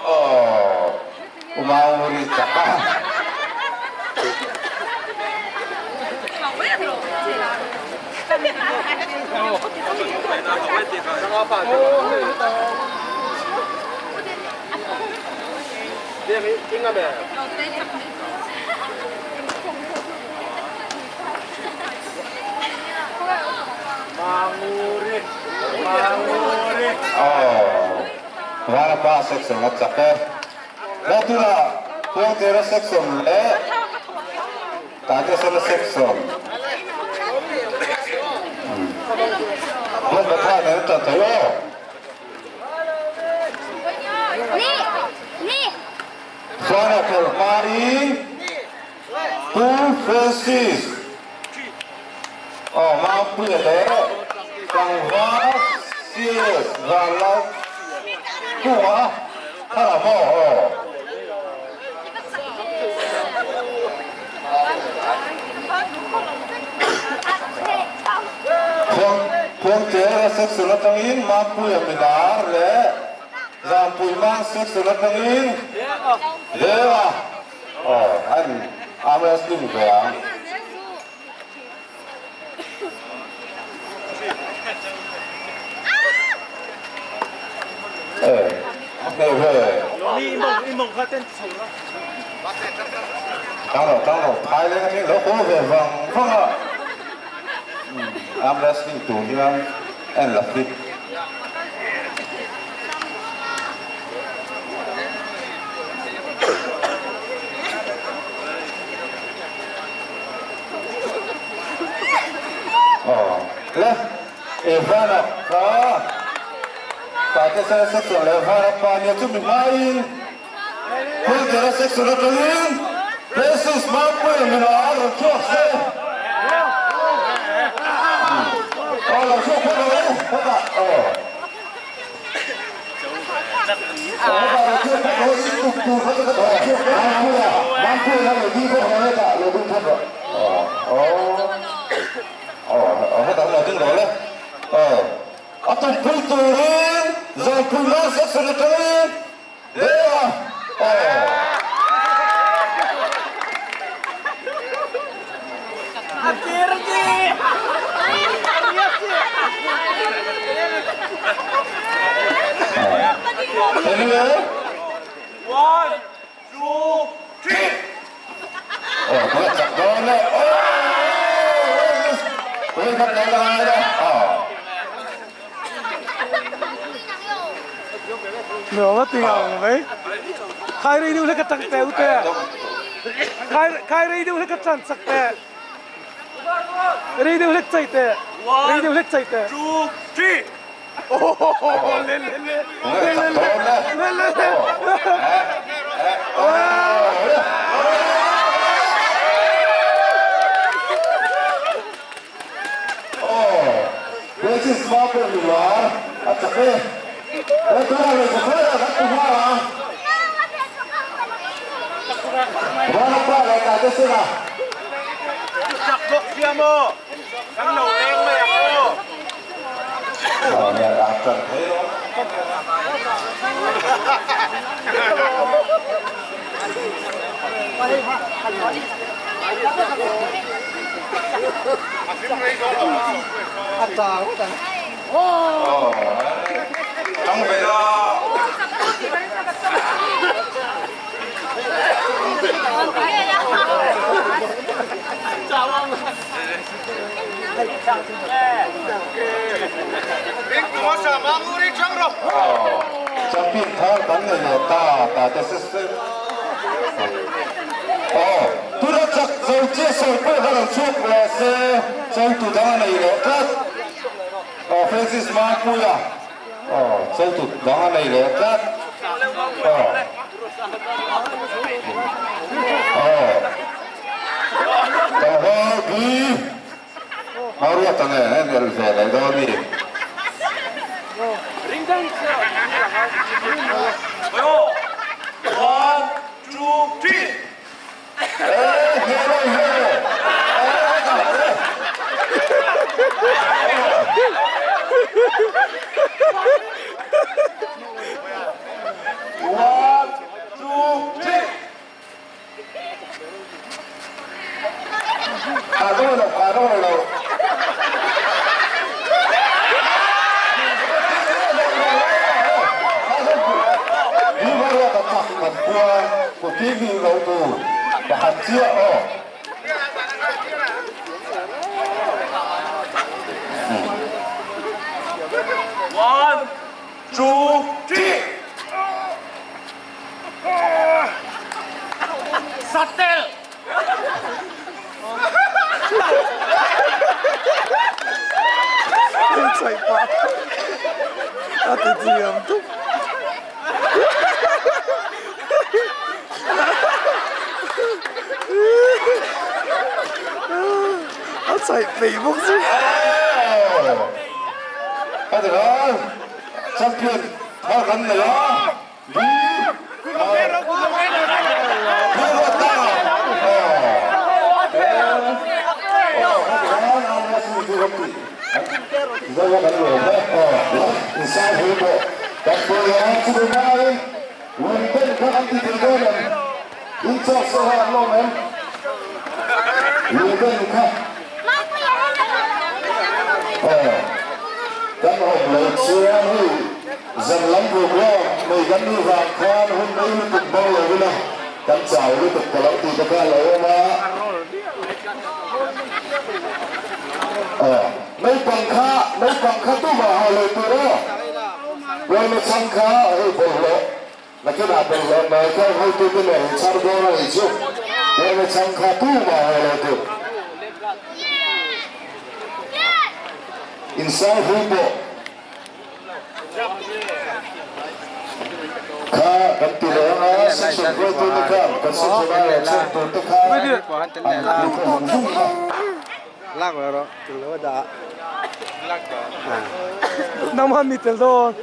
Aw, Umanguri chak a. Aw, Vanapa section a chak e. Natura Puangtera section leh Taitesena section. Hmun Pathian nen a tan thei aw. Chuan a khelh hmain Pu Francis aw Mampuia leh Tlangval CS Vanlal Kunga a lam aw aw. Khuangchera section atangin Mampuia Milar leh Zampui Mang section atangin Deva aw an arm wrestling ve ang. Tang lo tang lo phai leng atangin lo haw ve vang vang a arm wrestling tur hian en la fit. Aw le Evana kha Tate section leh Evana pa nia chu mi hmain Hmundera section atangin Francis Mampuia min a rawn chhuak se. Aw lo chhuak phawt rawh u hetah aw. A tumpui turin Zawlpui Lal Section atangin Dea aw. One, two, three. Aw, tuna chak dawn e. Aw, ui khat leh la ngai la. Aw. Nuam a ti ngang mai. Khai rei deuh hlek a tang teh u te. Khai khai rei deuh hlek a tan chak teh. Rei deuh hlek chai teh. Rei deuh hlek chai teh. One, two, three. Oh, le le le. Le le le. Le le le. Francis Mapper Luar a chak e. Vanapa leh Taitesena. Chak bawk sia maw? Kan lo leng mai ang aw. Tang ve la. Champion thar kan nei leh ta ta te se se. Aw, tuna chak zo chiah sawi pawh kha lo chhuak leh se, chawltu dang a nei leh tlat. Aw, Francis Mapuia. Aw, chawltu dang a nei leh tlat. Aw. Aw. Tlangval bi Maruata nen a inel ve leh dawn a ni. One, two, three. an awm lo. Pakhat chiah aw. One, two, three. Satel. Chai pa. A ti thiam tuk. A chai pei bawk chu. A ti khan champion thar kan nei a. Zan lam program nei kan nih vang khan hun rei lutuk bo lo ila kan chau lutuk ka lo tih te kha a lo awm a. Aw, naupang kha, naupang kha tumah haw lo tur aw. Puaina chhang kha hei bawlhhlawh, nakinah bawlhhlawh mai kha hotute nen in chhar dawn a nih chu. Puaina chhang kha tumah haw lo tur. Insang hui pawh. Kha kan ti leh ang a, section hruaitute khan kan section aia chhawm turte kha an ti thawm zung a. Nangmah mi tel dawn.